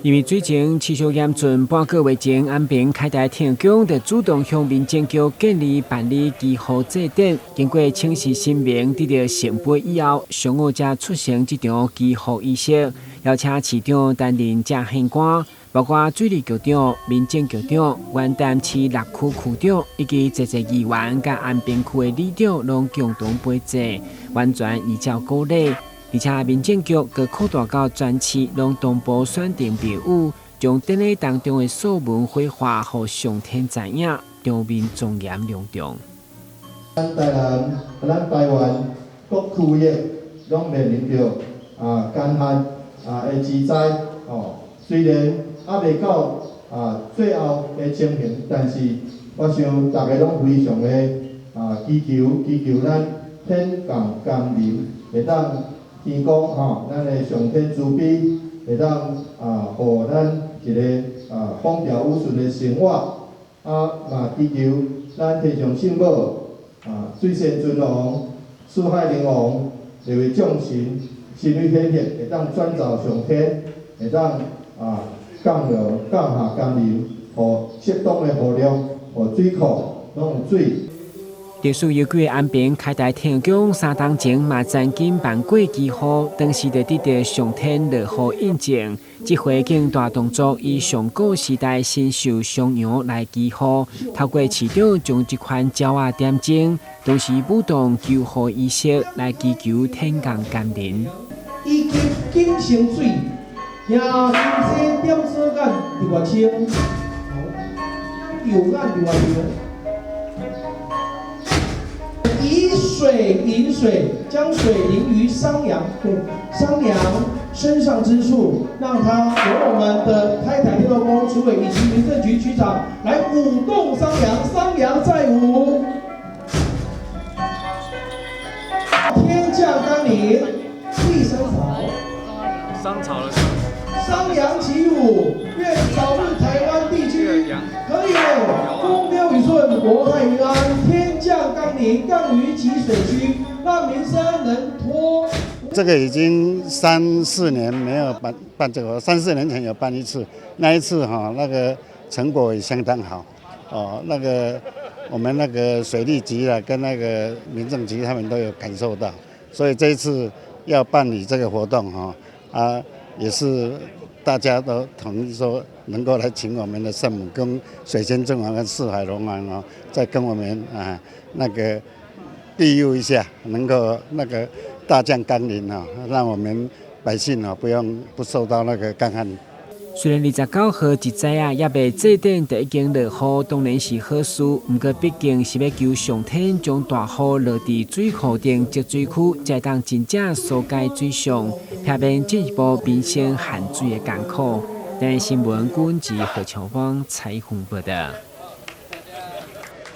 因為水情持續嚴峻，半個月前安平開台天后宮就主動向民政局建議辦理祈雨祭典。經過請示神明得到聖杯以後，上午才促成這場祈雨儀式，邀請市長擔任正獻官，包括水利局長、民政局長、元潭市六區區長以及這濟議員佮安平區的里長，攏共同陪祭，完全依照古禮。而且民政局閣擴大到全市，攏同步選定廟宇，將典禮當中的素文火化，予上天知影，場面莊嚴隆重。咱台南、咱台灣各區域攏面臨著乾旱的之災哦。雖然猶未到最後的情形，但是我想大家攏非常的祈求祈求咱天降甘霖，會當天公吼，咱的上天慈悲，會當予咱一个風調雨順的生活，嘛祈求咱天上聖母水仙尊王、四海龍王這位眾神，神威顯現，會當轉召上天，會當降落降下甘霖，予適當的雨量，予水庫攏有水。歷史悠久的安平開台天后宮3冬前嘛曾經辦過祈雨，當時就得到上天落雨印證。這回更大動作，以上古時代神獸商羊來祈雨，透過市長將這款鳥仔點睛，同時舞動求雨儀式來祈求天降甘霖。以及景星水，兄金星點左眼日月清，右眼日月明。以水飲水，將水淋於商羊，對，商羊身上之處，讓它由我們的開台天后宮主委以及民政局局長來舞動商羊，商羊在舞。天降甘霖，地生草，桑草的商羊起舞，願早日台灣地區可以風調雨順，國泰民安，天降甘霖，降於集水區，讓民生能脫。這個已經三四年沒有辦辦這個，三四年前有辦一次，那一次哈，那個成果也相當好，哦，那個我們那個水利局啊，跟那個民政局他們都有感受到，所以這一次要辦理這個活動哈，也是大家都同意說能夠來請我們的聖母跟水仙尊王跟四海龍王哦，再跟我們那個庇佑一下，能夠那個大降甘霖啊，讓我們百姓啊不用不受到那個乾旱。雖然29號一早啊，猶未祭典就已經落雨，當然是好事。毋過畢竟是欲求上天將大雨落佇水庫頂積水區，才會當真正疏解水上，避免進一步民生旱水的艱苦。台視新聞，郭文吉、何秋芳採訪報道。